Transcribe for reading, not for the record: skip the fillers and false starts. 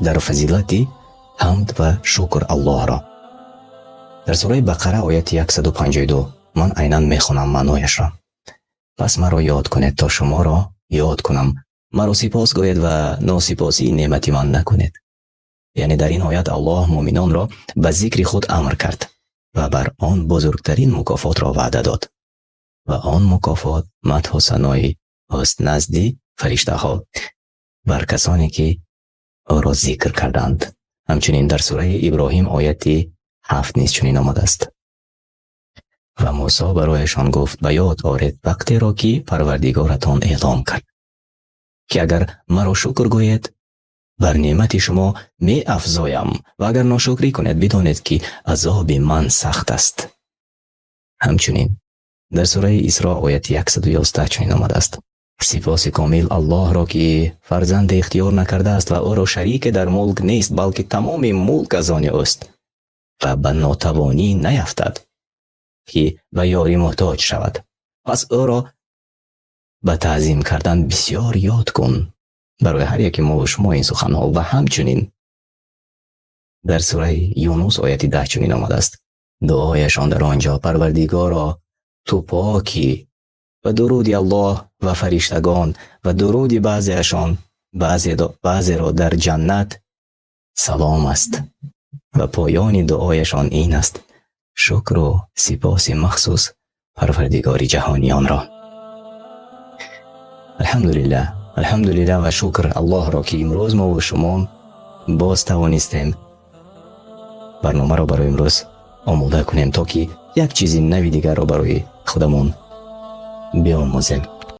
Дар фазилати ҳамд ва шукр Аллоҳро. Дар сураи Бақара, ояти 152, ман айнан мехонам маънояшро: «Пас маро ёд кунед, то шуморо ёд кунам. Маро сипос гӯед ва носипосии неъмати ман накунед». Яъне дар ин оят Аллоҳ муъминонро ба зикри худ амр кард ва бар он бузургтарин мукофотро ваъда дод ва он мукофот мадҳу санои ӯст назди фариштаҳо бар касоне, ки ӯро зикр карданд. Ҳамчунин дар сураи Иброҳим, ояти 7 низ чунин омадааст: «Ва Мусо барояшон гуфт: ба ёд оред вақтеро, ки Парвардигоратон эълом кард, ки агар маро шукр гӯед, бар неъмати шумо меафзоям ва агар ношукрӣ кунед, бидонед, ки азоби ман сахт аст». Ҳамчунин дар сураи Исро, ояти 111 чунин омадааст: «Сипоси комил Аллоҳро, ки фарзанде ихтиёр накардааст ва ӯро шарике дар мулк нест, балки тамоми мулк аз они ӯст ва ба нотавонӣ наяфтад, ки ба ёрӣ муҳтоҷ шавад. Пас ӯро ба таъзим кардан бисёр ёд кун». Барои ҳар яке мо ва шумо ин суханҳо. Ва ҳамчунин дар сураи Юнус, ояти 10 чунин омадааст: Дуояшон дар он ҷо: «Парвардигоро, ту покӣ ва дуруди Аллоҳ ва фариштагон ва дуруди баъзеашон баъзеро дар ҷаннат салом аст». Ва поёни дуояшон ин аст: «Шукру сипоси махсус Парвардигори ҷаҳониёнро». Алҳамдулиллаҳ, алҳамдулиллаҳ ва шукр Аллоҳро, ки имрӯз мо ва шумо боз тавонистем барномаро барои имрӯз омода кунем, то ки як чизи нави дигарро барои худамон биомӯзем.